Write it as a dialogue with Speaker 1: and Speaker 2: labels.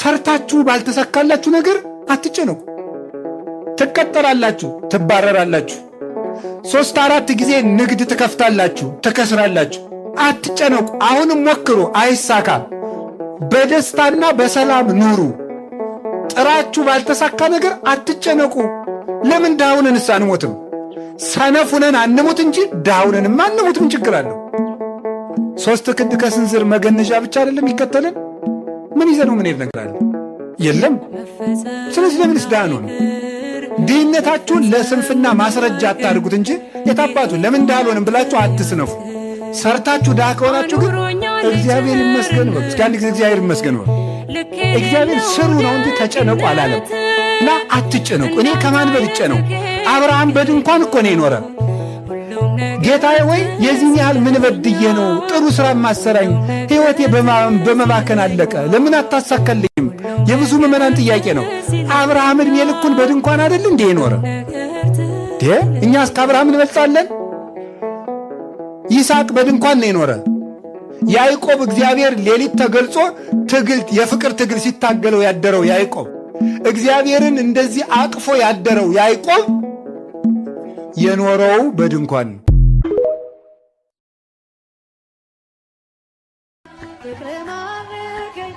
Speaker 1: ሰርታችሁ ባልተሳካላችሁ ነገር አትጨነቁ። ትቀጠራላችሁ፣ ትባረራላችሁ። 3 4 ጊዜ ንግድ ትከፍታላችሁ፣ ትከስራላችሁ። አትጨነቁ። አሁንም ሞክሩ፣ አይሳካ። በደስታና በሰላም ኑሩ። ጥራችሁ ባልተሳካ ነገር አትጨነቁ። ለምን ድሃ ሆነንስ አንሞትም? ሰነፍ ሆነን አንሙት እንጂ ድሃ ሆነንማ አንሙት። ምን ችግር አለው? 3 ክንድ ከስንዝር መገነዣ ብቻ አይደለም ይከተልን? ምን ይዘነው ምን ሄድ ነገር አለ? የለም። ስለዚህ ለምንስ ድሃ ነው? ድህነታችሁን ለስንፍና ማስረጃ አታድርጉት እንጂ የታባቱ ለምን ድሃ አልሆንም ብላችሁ አትስነፉ። ሰርታችሁ ድሃ ከሆናችሁ ግን እግዚአብሔር ይመስገን በሉ። እስኪ አንድ ጊዜ እግዚአብሔር ይመስገን በሉ። እግዚአብሔር ስሩ ነው እንጂ ተጨነቁ አላለም። እና አትጨነቁ። እኔ ከማን በልጬ ነው? አብርሃም በድንኳን እኮ ነው የኖረ። ጌታዬ ወይ የዚህን ያህል ምን በድዬ ነው ጥሩ ስራ ማሰራኝ? ሕይወቴ በመባከን አለቀ። ለምን አታሳካልኝም? የብዙ ምዕመናን ጥያቄ ነው። አብርሃም እድሜ ልኩን በድንኳን አይደል እንዴ የኖረ? እኛስ ከአብርሃም እንበልጣለን? ይስሐቅ በድንኳን ነው የኖረ። ያዕቆብ እግዚአብሔር ሌሊት ተገልጾ ትግል የፍቅር ትግል ሲታገለው ያደረው ያዕቆብ፣ እግዚአብሔርን እንደዚህ አቅፎ ያደረው ያዕቆብ የኖረው በድንኳን ነው።
Speaker 2: ፍቅር ማረከኝ።